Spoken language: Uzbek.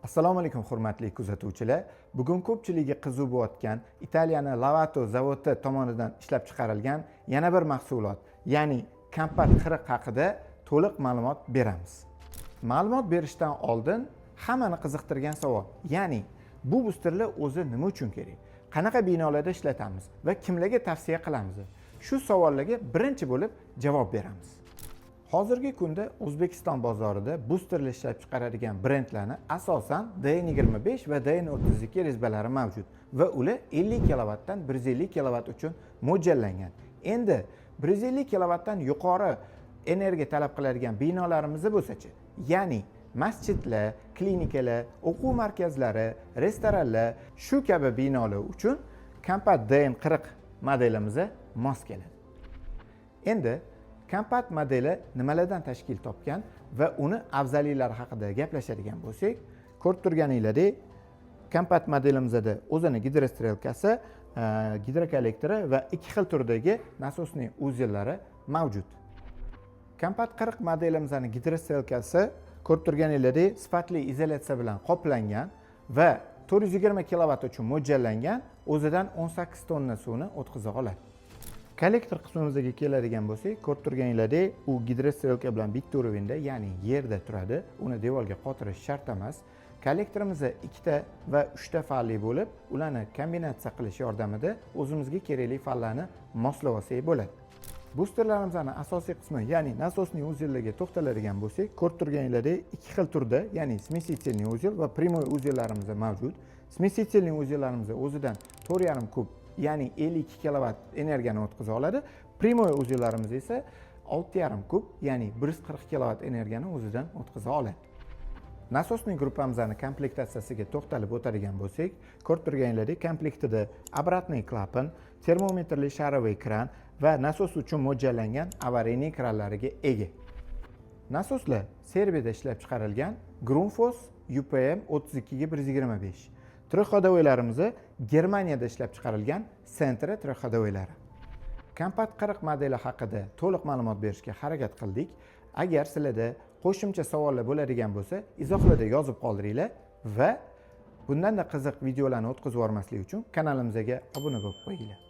Assalomu alaykum, hurmatli kuzatuvchilar. Bugun ko'pchiligi qiziq bo'layotgan Italiyani Lavato zavodi tomonidan ishlab chiqarilgan yana bir mahsulot, ya'ni Compatt 40 haqida to'liq ma'lumot beramiz. Ma'lumot berishdan oldin hammani qiziqtirgan savol, ya'ni bu busterlar o'zi nima uchun kerak, qanaqa binolarda ishlatamiz va kimlarga tavsiya qilamiz? Shu savollarga birinchi bo'lib javob beramiz. Hozirgi kunda O'zbekiston bozorida busterlar ishlab chiqaradigan brendlarni asosan DN25 va DN32 резьба lari mavjud va ular 50 kilovatdan 150 kilovat uchun mo'ljallangan. Endi 150 kilovatdan yuqori energiya talab qiladigan binolarimiz bo'lsachi, ya'ni masjidlar, klinikalar, o'quv markazlari, restoranlar, shu kabi binolar uchun Compatt DN40 modelimiz mos keladi. Endi Compatt modeli nimalardan tashkil topgan va uni afzalliklari haqida gaplashadigan bo'lsak, ko'rib turganinglardek, Compatt modelimizda o'zini гидрострелка si, gidrokollektori va ikki xil turdagi насосный узел lari mavjud. Compatt 40 modelimizni гидрострелка si, ko'rib turganinglardek, sifatli izolyatsiya bilan qoplangan va 420 kilovat uchun mo'ljallangan, o'zidan 18 tonna suvni o'tkaza oladi. Kollektor qismimizga keladigan bo'lsak, ko'rib turganinglardek, u гидрострелка bilan bitta уровень da, ya'ni yerda turadi, uni devorga qotirish shart emas. Kollektorimiz ikkita va uchta falli bo'lib, ularni kombinatsiya qilish yordamida o'zimizga kerakli fallarni moslab olsak bo'ladi. Busterlarimizni asosiy qismi, ya'ni насосный узел larga to'xtaladigan bo'lsak, ko'rib turganinglardek, ikki xil turda, ya'ni смесительный узел va прямой узел larimiz mavjud. Смесительный узел larimiz o'zidan 4,5 kub, ya'ni 52 kilovat energiyani o'tkaza oladi. Прямой узел larimiz esa 6,5 kub, ya'ni 140 kilovat energiyani o'zidan o'tkaza oladi. Насосный gruppamizni komplektatsiyasiga to'xtalib o'tadigan bo'lsak, ko'rib turganinglardek, komplektida обратный klapan, termometrli шаровый kran va nasos uchun mo'ljallangan аварийный kranlariga ega. Nasoslar Serbiyada ishlab chiqarilgan Grundfos UPM 32 ga 125. Трехходовой larimiz Germaniyada ishlab chiqarilgan Centra трехходовой lari. Compatt 40 modeli haqida to'liq ma'lumot berishga harakat qildik. Agar sizlarda qo'shimcha savollar bo'ladigan bo'lsa, izohlarda yozib qoldiringlar va bundanda qiziq videolarni o'tkazib yubormaslik uchun kanalimizga obuna bo'lib qo'yinglar.